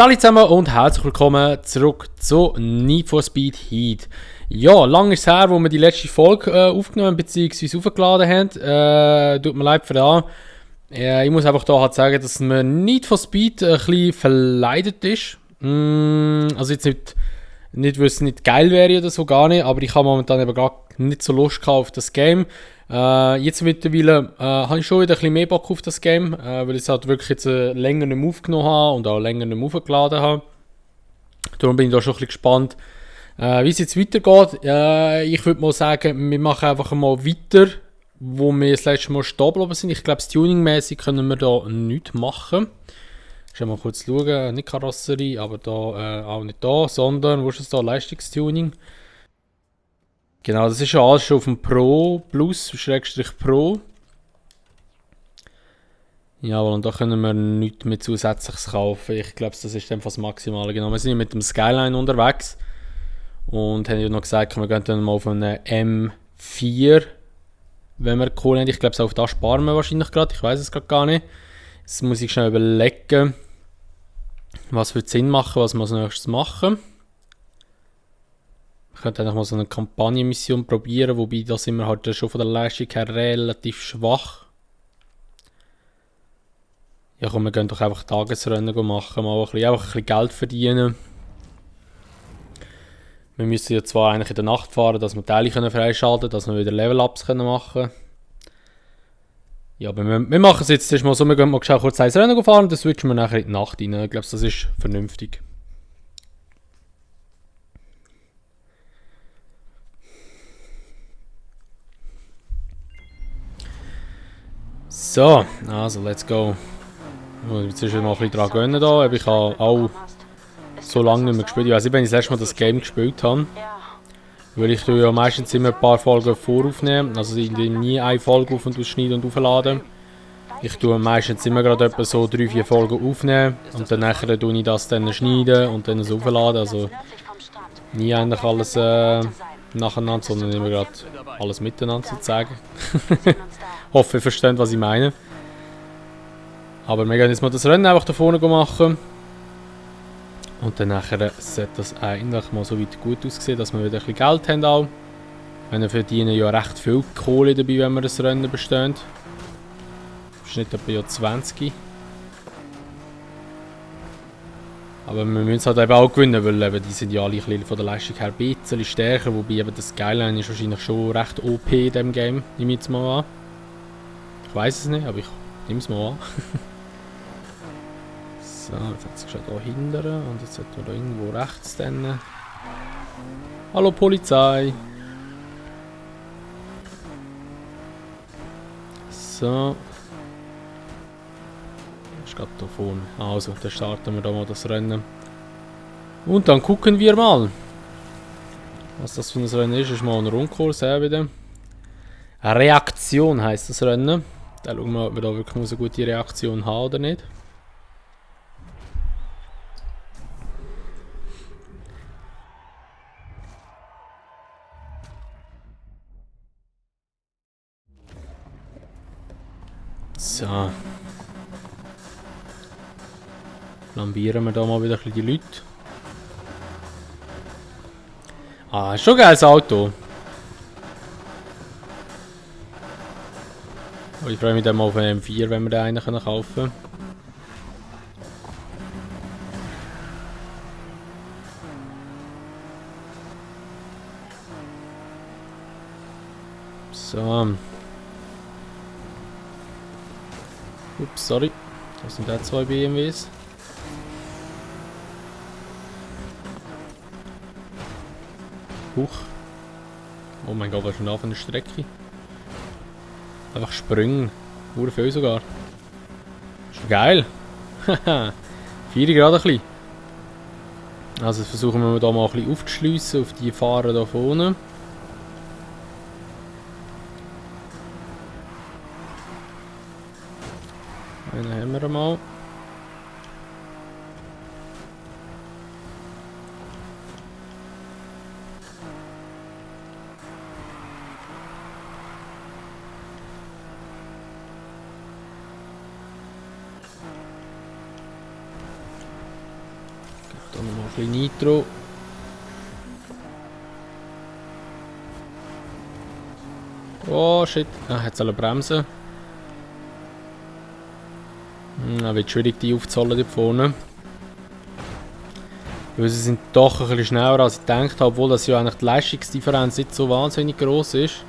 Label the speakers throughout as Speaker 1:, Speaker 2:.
Speaker 1: Salut zusammen und herzlich willkommen zurück zu Need for Speed Heat. Ja, lange ist es her, wo wir die letzte Folge aufgenommen bzw. aufgeladen haben. Tut mir leid für das. Ich muss einfach da halt sagen, dass mir Need for Speed ein bisschen verleidet ist. Also jetzt nicht weil es nicht geil wäre oder so, gar nicht, aber ich habe momentan eben gar nicht so Lust auf das Game. Jetzt mittlerweile habe ich schon wieder ein bisschen mehr Bock auf das Game, weil ich es halt wirklich jetzt länger nicht mehr aufgenommen habe und auch länger nicht mehr aufgeladen habe. Darum bin ich da schon ein bisschen gespannt, wie es jetzt weitergeht. Ich würde mal sagen, wir machen einfach mal weiter, wo wir das letzte Mal stehen geblieben sind. Ich glaube, tuningmäßig können wir da nichts machen. Ich mal kurz schauen, nicht Karosserie, aber da auch nicht da, sondern, wo ist es da, Leistungstuning. Genau, das ist ja alles schon auf dem Pro Plus, Schrägstrich Pro. Jawohl, und da können wir nichts mehr Zusätzliches kaufen. Ich glaube, das ist einfach das Maximale. Genau, wir sind mit dem Skyline unterwegs. Und haben ja noch gesagt, wir gehen dann mal auf einen M4, wenn wir Kohle haben. Ich glaube, auf das sparen wir wahrscheinlich gerade. Ich weiß es gerade gar nicht. Jetzt muss ich schnell überlegen, was wird Sinn machen, was wir als nächstes machen. Ich könnte einfach mal so eine Kampagnenmission probieren, wobei da sind wir halt schon von der Leistung her relativ schwach. Ja komm, wir gehen doch einfach Tagesrennen machen, mal einfach ein bisschen Geld verdienen. Wir müssen ja zwar eigentlich in der Nacht fahren, dass wir Teile freischalten können, dass wir wieder Level-Ups machen können. Ja, aber wir machen es jetzt erstmal so, wir gehen mal kurz ein Rennen fahren und dann switchen wir nachher in die Nacht rein. Ich glaube, das ist vernünftig. So, also let's go. Jetzt ist noch ein bisschen dran gönnen da, aber ich habe auch so lange nicht mehr gespielt. Ich weiß nicht, wenn ich das letzte Mal das Game gespielt habe. Weil ich ja meistens immer ein paar Folgen voraufnehmen. Also ich nehme nie eine Folge auf und schneiden und aufladen. Ich tue meistens immer gerade etwa so 3-4 Folgen aufnehmen und dann nachher tue ich das dann schneiden und dann so aufladen. Also nie eigentlich alles nacheinander, sondern immer gerade alles miteinander sozusagen. Hoffe, ihr versteht, was ich meine. Aber wir gehen jetzt mal das Rennen einfach da vorne machen. Und dann nachher sollte das eigentlich mal so weit gut aussehen, dass wir wieder ein bisschen Geld haben auch. Wir verdienen ja recht viel Kohle dabei, wenn wir das Rennen bestehen. Im Schnitt etwa ja 20. Aber wir müssen es halt eben auch gewinnen, weil eben die sind ja alle von der Leistung her ein bisschen stärker. Wobei eben das Skyline ist wahrscheinlich schon recht OP in diesem Game, nehme ich jetzt mal an. Ich weiß es nicht, aber ich nehme es mal an. So, jetzt hat es schon hier hinten und jetzt sollten wir da irgendwo rechts dann. Hallo Polizei! So. Das ist gerade hier vorne. Also, dann starten wir da mal das Rennen. Und dann gucken wir mal, was das für ein Rennen ist. Ist mal ein Rundkurs wieder. Reaktion heisst das Rennen. Dann schauen wir, ob wir da wirklich eine gute Reaktion haben oder nicht. So. Lambieren wir da mal wieder ein bisschen die Leute. Ah, ist schon ein geiles Auto. Ich freue mich dann mal auf einen M4, wenn wir den einen kaufen können. So. Ups, sorry. Das sind da 2 BMWs. Huch. Oh mein Gott, was ist denn da für eine Strecke? Einfach springen. Nur viel sogar. Ist geil. Haha. 4 gerade ein bisschen. Also versuchen wir da mal ein bisschen aufzuschliessen auf die Fahrer da vorne. Einen haben wir mal. Dann noch ein bisschen Nitro. Oh shit, hat es bremsen. Wird schwierig, die aufzuholen dort vorne. Weil sie sind doch ein bisschen schneller als ich gedacht habe, obwohl das ja eigentlich die Leistungsdifferenz nicht so wahnsinnig groß ist.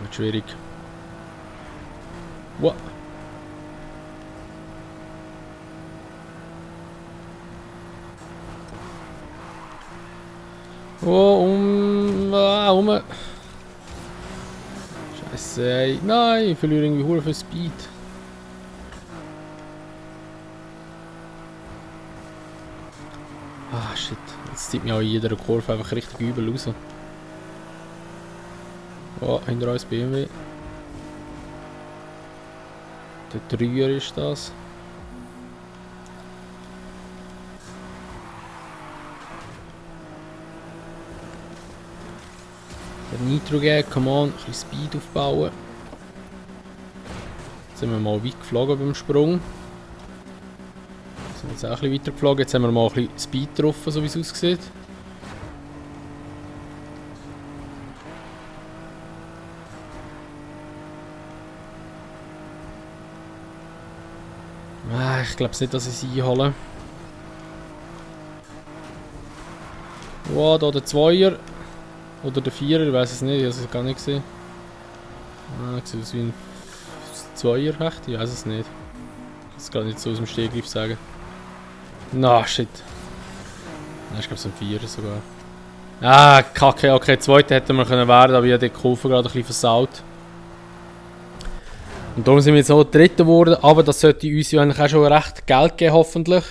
Speaker 1: Wird schwierig. What? Oh, Scheiße, ey. Nein, ich verliere irgendwie hure viel Speed. Ah, shit. Jetzt zieht mich auch in jeder Kurve einfach richtig übel raus. Oh, hinter uns BMW. Der 3er ist das. Der Nitro geben, come on, ein bisschen Speed aufbauen. Jetzt sind wir mal weit geflogen beim Sprung. Jetzt sind wir jetzt auch ein bisschen weiter geflogen. Jetzt haben wir mal ein bisschen Speed getroffen, so wie es aussieht. Ich glaube nicht, dass ich sie einhole. Wow, da der 2er. Oder der 4er, ich weiß es nicht, ich habe es gar nicht gesehen. Sieht aus wie ein 2er, echt? Ich weiß es nicht. Ich kann es gar nicht so aus dem Stegreif sagen. Na, shit. Ich glaube, es ist ein 4er sogar. Kacke, okay, zweite hätten wir können werden, aber ich habe die Kurve gerade ein bisschen versaut. Und darum sind wir jetzt noch Dritter geworden, aber das sollte uns ja eigentlich auch schon recht Geld geben, hoffentlich.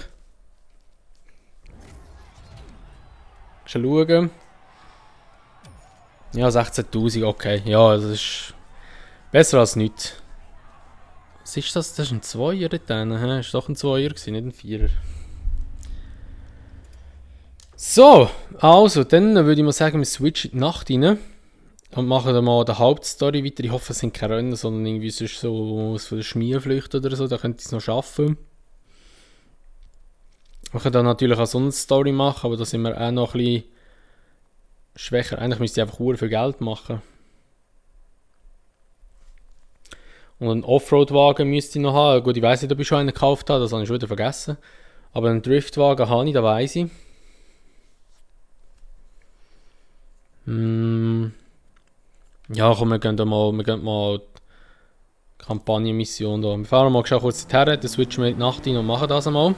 Speaker 1: Schon schauen. Ja, 16.000, okay. Ja, das ist besser als nichts. Was ist das? Das ist ein 2er dort drin. Das war doch ein 2er, nicht ein 4er. So, also, dann würde ich mal sagen, wir switchen in die Nacht rein. Und machen dann mal die Hauptstory weiter. Ich hoffe, es sind keine Rennen, sondern irgendwie sonst so was von der Schmierflucht oder so. Da könnte ich es noch schaffen. Wir können dann natürlich auch so eine Story machen, aber da sind wir auch noch ein bisschen schwächer. Eigentlich müsste ich einfach sehr viel Geld machen. Und einen Offroad-Wagen müsste ich noch haben. Gut, ich weiss nicht, ob ich schon einen gekauft habe, das habe ich schon wieder vergessen. Aber einen Driftwagen habe ich, das weiss ich. Ja, komm, wir gehen mal Kampagnenmission da. Wir fahren mal kurz her, dann switchen wir in die Nacht rein und machen das einmal.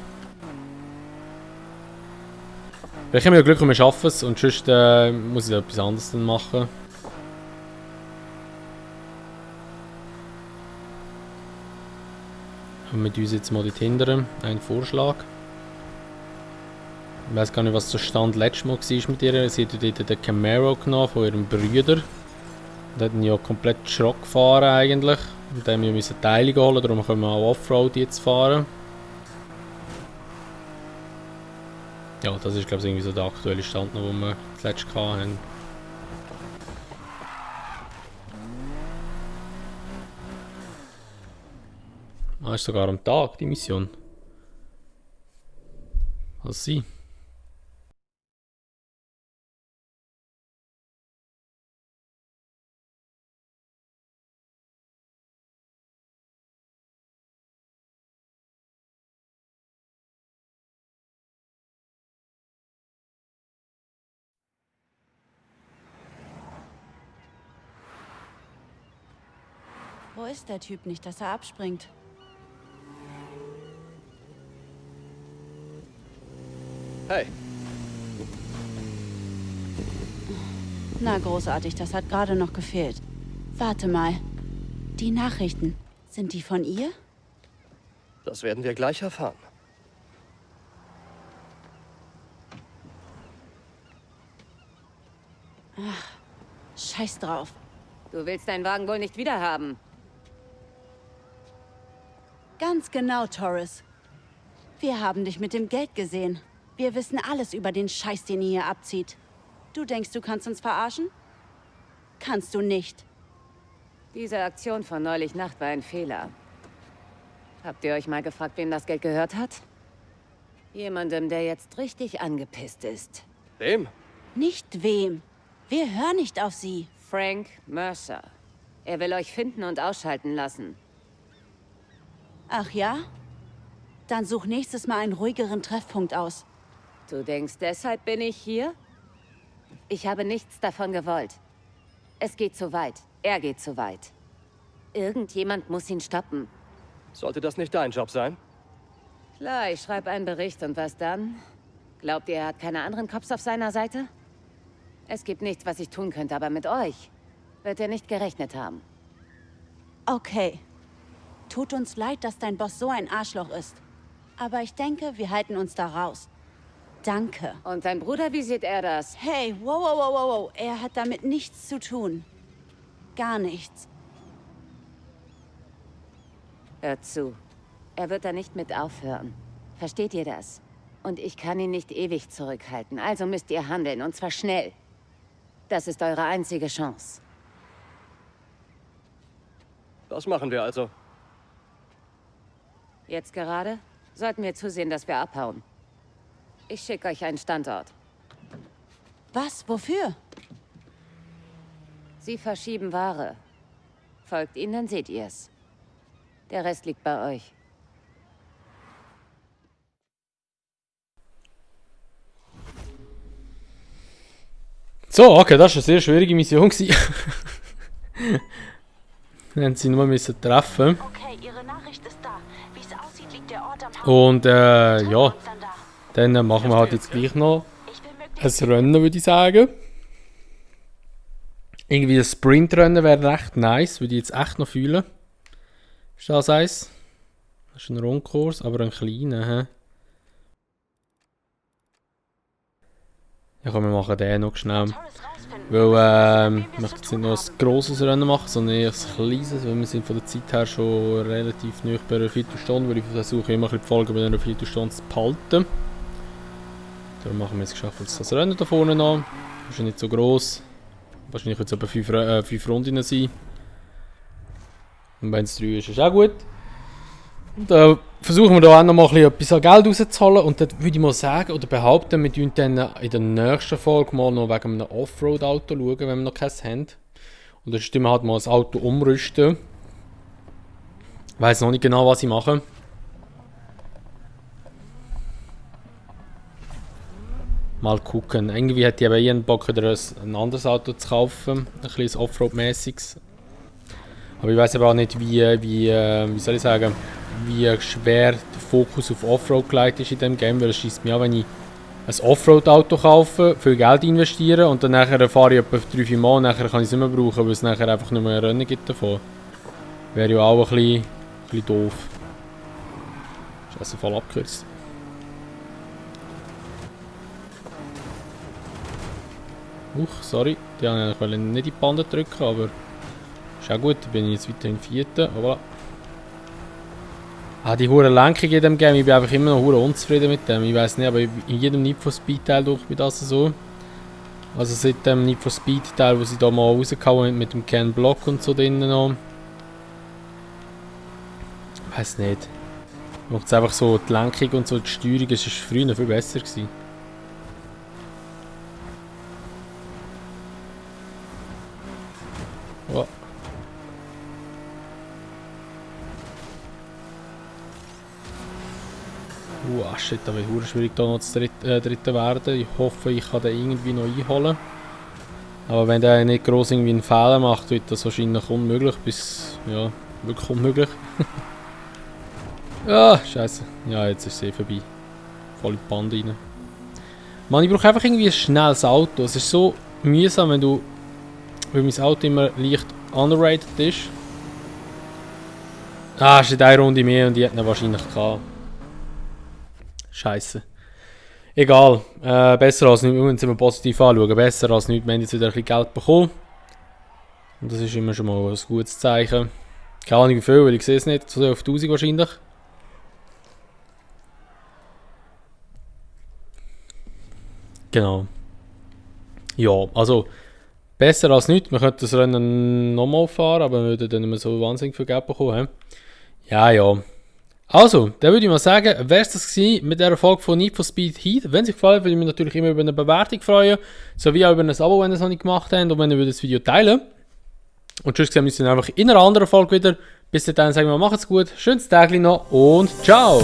Speaker 1: Vielleicht haben wir ja Glück und wir schaffen es und sonst muss ich etwas anderes dann machen. Und mit uns jetzt mal dort hinten einen Vorschlag. Ich weiß gar nicht, was der Stand letztes Mal war mit ihr. Sie hat dort den Camaro genommen von ihrem Bruder. Und hat ihn ja komplett Schrott gefahren eigentlich. Und dann müssen wir Teile holen, darum können wir auch Offroad jetzt fahren. Ja, das ist glaube ich irgendwie so der aktuelle Stand, noch, den wir zuletzt hatten. Ist sogar am Tag die Mission. Was sie?
Speaker 2: Wo ist der Typ nicht, dass er abspringt?
Speaker 3: Hey.
Speaker 2: Na, großartig, das hat gerade noch gefehlt. Warte mal. Die Nachrichten, sind die von ihr?
Speaker 3: Das werden wir gleich erfahren.
Speaker 2: Ach, scheiß drauf.
Speaker 4: Du willst deinen Wagen wohl nicht wiederhaben.
Speaker 2: Ganz genau, Torres. Wir haben dich mit dem Geld gesehen. Wir wissen alles über den Scheiß, den ihr hier abzieht. Du denkst, du kannst uns verarschen? Kannst du nicht.
Speaker 4: Diese Aktion von neulich Nacht war ein Fehler. Habt ihr euch mal gefragt, wem das Geld gehört hat? Jemandem, der jetzt richtig angepisst ist.
Speaker 3: Wem?
Speaker 2: Nicht wem. Wir hören nicht auf sie.
Speaker 4: Frank Mercer. Er will euch finden und ausschalten lassen.
Speaker 2: Ach ja? Dann such nächstes Mal einen ruhigeren Treffpunkt aus.
Speaker 4: Du denkst, deshalb bin ich hier? Ich habe nichts davon gewollt. Es geht zu weit. Er geht zu weit. Irgendjemand muss ihn stoppen.
Speaker 3: Sollte das nicht dein Job sein?
Speaker 4: Klar, ich schreibe einen Bericht und was dann? Glaubt ihr, er hat keine anderen Cops auf seiner Seite? Es gibt nichts, was ich tun könnte, aber mit euch wird er nicht gerechnet haben.
Speaker 2: Okay. Tut uns leid, dass dein Boss so ein Arschloch ist. Aber ich denke, wir halten uns da raus. Danke.
Speaker 4: Und dein Bruder, wie sieht er das?
Speaker 2: Hey, wow. Er hat damit nichts zu tun. Gar nichts.
Speaker 4: Hört zu. Er wird da nicht mit aufhören. Versteht ihr das? Und ich kann ihn nicht ewig zurückhalten. Also müsst ihr handeln, und zwar schnell. Das ist eure einzige Chance.
Speaker 3: Was machen wir also?
Speaker 4: Jetzt gerade sollten wir zusehen, dass wir abhauen. Ich schicke euch einen Standort.
Speaker 2: Was? Wofür?
Speaker 4: Sie verschieben Ware. Folgt ihnen, dann seht ihr's. Der Rest liegt bei euch.
Speaker 1: So, okay, das war eine sehr schwierige Mission. Dann haben sie nur müssen treffen.
Speaker 2: Okay, Ihre Nachricht ist da. Wie es aussieht, liegt der Ort am
Speaker 1: Und ja, dann machen wir halt jetzt gleich noch ein Rennen, würde ich sagen. Irgendwie ein Sprintrennen wäre recht nice, würde ich jetzt echt noch fühlen. Ist das eins? Das ist ein Rundkurs, aber ein kleiner. He? Ja komm, wir machen den noch schnell. Weil ich möchte jetzt nicht noch ein grosses Rennen machen, sondern eher ein kleines, weil wir sind von der Zeit her schon relativ nahe bei einer Viertelstunde, weil ich versuche immer die Folge bei einer Viertelstunde zu behalten. Darum machen wir jetzt geschafft jetzt das Rennen da vorne noch. Das ist nicht so gross. Wahrscheinlich wird es etwa 5 Runden sein. Und wenn es 3 ist, ist es auch gut. Und versuchen wir da auch noch mal ein bisschen Geld rauszuholen. Und dann würde ich mal sagen oder behaupten, wir schauen dann in der nächsten Folge mal noch wegen einem Offroad-Auto schauen, wenn wir noch keins haben. Und dann stimmen wir halt mal das Auto umrüsten. Ich weiss noch nicht genau, was ich mache. Mal gucken. Irgendwie hätte ich aber einen Bock, wieder ein anderes Auto zu kaufen. Ein kleines Offroad-mäßiges. Aber ich weiß aber auch nicht, wie soll ich sagen, wie schwer der Fokus auf Offroad gelegt ist in diesem Game. Weil es scheisst mich an, wenn ich ein Offroad-Auto kaufe, viel Geld investiere und dann nachher fahre ich etwa 3-4 Mal und nachher kann ich es nicht mehr brauchen, weil es nachher einfach nicht mehr ein Rennen gibt davon. Wäre ja auch ein bisschen doof. Ist also voll abgekürzt. Sorry, die wollte ich nicht in die Bande drücken, aber ist auch gut, da bin ich jetzt weiterhin Vierter. Voilà. Die hure Lenkung in diesem Game, ich bin einfach immer noch hure unzufrieden mit dem. Ich weiß nicht, aber in jedem Need for Speed Teil durch mich das so. Also seit dem Need for Speed Teil, wo sie da mal rausgehauen haben mit dem Ken Block und so drinnen noch. Ich weiß nicht. Macht es einfach so die Lenkung und so die Steuerung, es war früher viel besser gewesen. Oh. Shit, da wird es schwierig da noch zu dritten werden. Ich hoffe, ich kann den irgendwie noch einholen. Aber wenn der nicht gross irgendwie einen Fehler macht, wird das wahrscheinlich unmöglich bis, ja, wirklich unmöglich. Ja, scheiße. Ja, jetzt ist es eh vorbei. Voll in die Bande rein. Mann, ich brauche einfach irgendwie ein schnelles Auto. Es ist so mühsam, weil mein Auto immer leicht underrated ist. Es ist in einer Runde mehr und die hätten ihn wahrscheinlich gehabt. Scheiße. Egal. Besser als nichts. Wir müssen es positiv anschauen. Besser als nichts. Wir haben jetzt wieder ein bisschen Geld bekommen. Und das ist immer schon mal ein gutes Zeichen. Keine Ahnung wie viel, weil ich sehe es nicht. So auf 1000 wahrscheinlich. Genau. Ja, also besser als nichts. Wir könnten das Rennen nochmal fahren, aber wir würden dann nicht mehr so wahnsinnig viel Geld bekommen. Ja. Also, dann würde ich mal sagen, wäre es das gewesen mit dieser Folge von Need for Speed Heat. Wenn es euch gefallen würde ich mich natürlich immer über eine Bewertung freuen, sowie auch über ein Abo, wenn ihr es noch nicht gemacht habt und wenn ihr das Video teilen. Und tschüss, sehen wir uns dann einfach in einer anderen Folge wieder. Bis dahin sagen wir, macht's gut, schönes Tag noch und ciao!